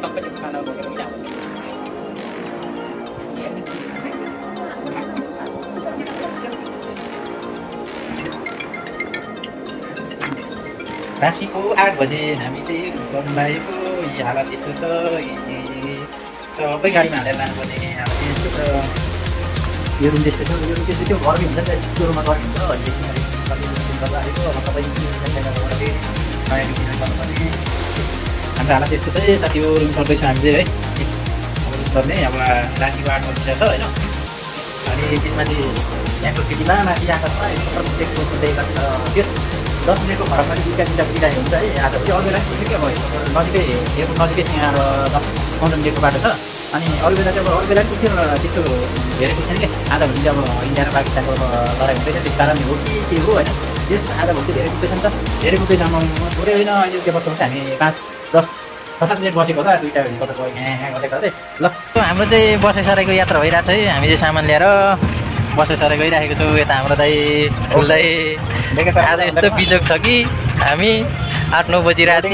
सबै खाना बोकेर पनि आउँछ रातिको 8 बजे हामी चाहिँ रुम लागेको यी हालत यस्तो छ सबै गाडीमा हालेर लानुपर्ने अब त्यस्तो छ यो रुम त्यस्तो छ यो रुम त्यस्तो त्यो घरमै हुन्छ नि त त्यो रुममा गर्ने हुन्छ आएको अब तपाईँ नयाँ डिसिजन गर्नुपर्ने हाम्रो हालत त्यस्तो चाहिँ साथी यो रुम सर्दैछ हामी चाहिँ है अब रुम गर्ने अब रातिको 8 बजी छ होइन अनि त्यसमा चाहिँ यहाँको सिटीमा माथि आकाशमा त्यो 10 मिनटको फरकमा चाहिँ दुईवटा पुगिरहेको हुन्छ है आज चाहिँ अरू बेला पनि के भयो नजिकै एयरपोर्ट नजिकै यहाँ 10-15 मिनटको बाटो छ अनि अरू बेला चाहिँ अब अरू बेला पनि पुग्थ्यो त्यस्तो धेरै पुग्थेन क्या आधा भोलि चाहिँ अब इन्डिया र पाकिस्तानको लडाइँ हुँदैछ त्यस कारणले हो कि के हो होइन त्यस आधा भोलि चाहिँ धेरै पुग्दैछ नि त धेरै पुग्दैछ थोरै होइन अहिले त्यो वर्ष हामी 5-10-7 मिनट बसेको होला दुईवटा कता गयो यहाँ गर्दै गर्दै ल हाम्रो चाहिँ बसे सरेको यात्रा भइरहेको छ है हामी चाहिँ सामान ल्याएर बसे सरे गइरहेको छु यता हाम्रो दाइ फुल्दै आज यस्तो बिजोग छ कि हामी 8-9 बजी राति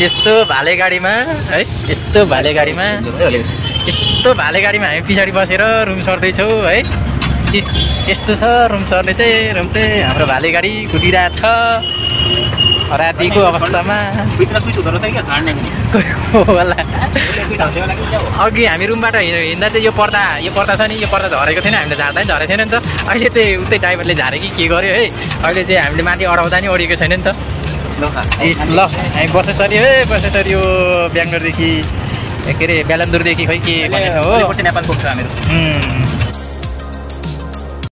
यस्तो भाले गाडीमा है यस्तो भाले गाडीमा हामी पछाडि बसेर रुम सर्दैछौँ है यस्तो छ रुम सर्ने चाहिँ हाम्रो भाले गाडी कुदिरहेको छ रातिको अवस्थामा अघि हामी रुमबाट हिँड्दा चाहिँ यो पर्दा छ नि यो पर्दा झरेको थिएन हामीले झार्दा नि झरेको थिएन नि त अहिले चाहिँ उतै ड्राइभरले झारे कि के गर्यो है अहिले चाहिँ हामीले माथि अडाउँदा नि अडिएको छैन नि त ल हामी बसेसरी यो बेङ्गलोरदेखि के अरे बेलान्दुरदेखि खै के भनेको हो नेपाल पुग्छ हामीहरू